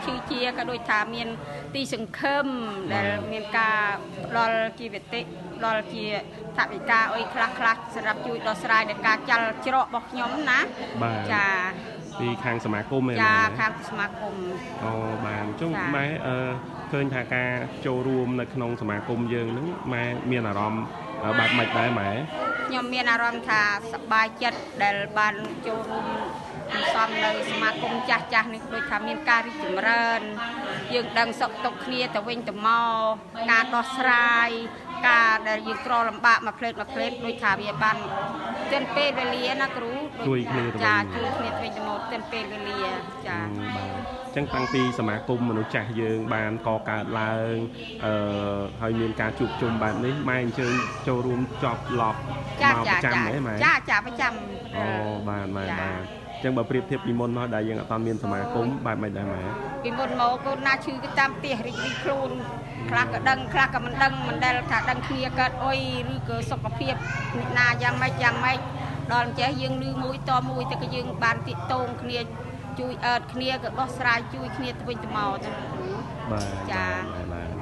ឈឺជាក៏ដូចថាមានទីសង្ឃឹមដែលមានការផ្ដល់ជីវតិផ្ដល់ជាថវិកាអីខ្លះខ្លះសម្រាប់ជួយដោះស្រាយដល់ការចាល់ច្រករបស់ខ្ញុំណាចា ពីខាងសមាគមឯង ចា ខាងសមាគម។ អូ បាទ អញ្ចឹងម៉ែ អឺឃើញថាការចូលរួមនៅក្នុងសមាគមយើងហ្នឹង ម៉ែមានអារម្មណ៍បែបម៉េចដែរម៉ែ? ខ្ញុំមានអារម្មណ៍ថាសប្បាយចិត្តដែលបានចូលរួមសំនៅសមាគមចាស់ចាស់នេះ ដូចថាមានការរីកចម្រើន យើងដឹងសុខទុក្ខគ្នាទៅវិញទៅមក ការដោះស្រាយការដែលយើងក្រលំបាកមួយផ្លេតមួយផ្លេត ដូចថាវាបានទាន់ពេលវេលាណាគ្រូ ជួយគ្នាទៅវិញ ចា ជួយគ្នាទៅវិញទៅមកទាន់ពេលវេលា ចា។ បាទ អញ្ចឹងតាំងពីសមាគមមនុស្សចាស់យើងបានកកើតឡើង អឺហើយមានការជួបជុំបែបនេះ ម៉ែអញ្ជើញចូលរួមចប់ឡប់មកប្រចាំហ៎ម៉ែ? ចា ចា ប្រចាំ។ អូ បាទ បាទ បាទ អញ្ចឹងបើប្រៀបធៀបពីមុនមកដែលយើងអត់មានសមាគមបែបម៉េចដែរម៉ែ? ពីមុនមកកូនណាឈឺគឺតាមផ្ទះរីករីខ្លួន ខ្លះក៏ដឹង ខ្លះក៏មិនដឹង មិនដែលថាដឹងគ្នាកើតអុយ ឬក៏សុខភាពអ្នកណាយ៉ាងម៉េចយ៉ាងម៉េច ដល់អញ្ចេះយើងលឺមួយតមួយទៅ ក៏យើងបានតាកតងគ្នា ជួយអើតគ្នា ក៏ដោះស្រាយជួយគ្នាទៅវិញទៅមកទៅគ្រូ។ បាទ ចា បាទ។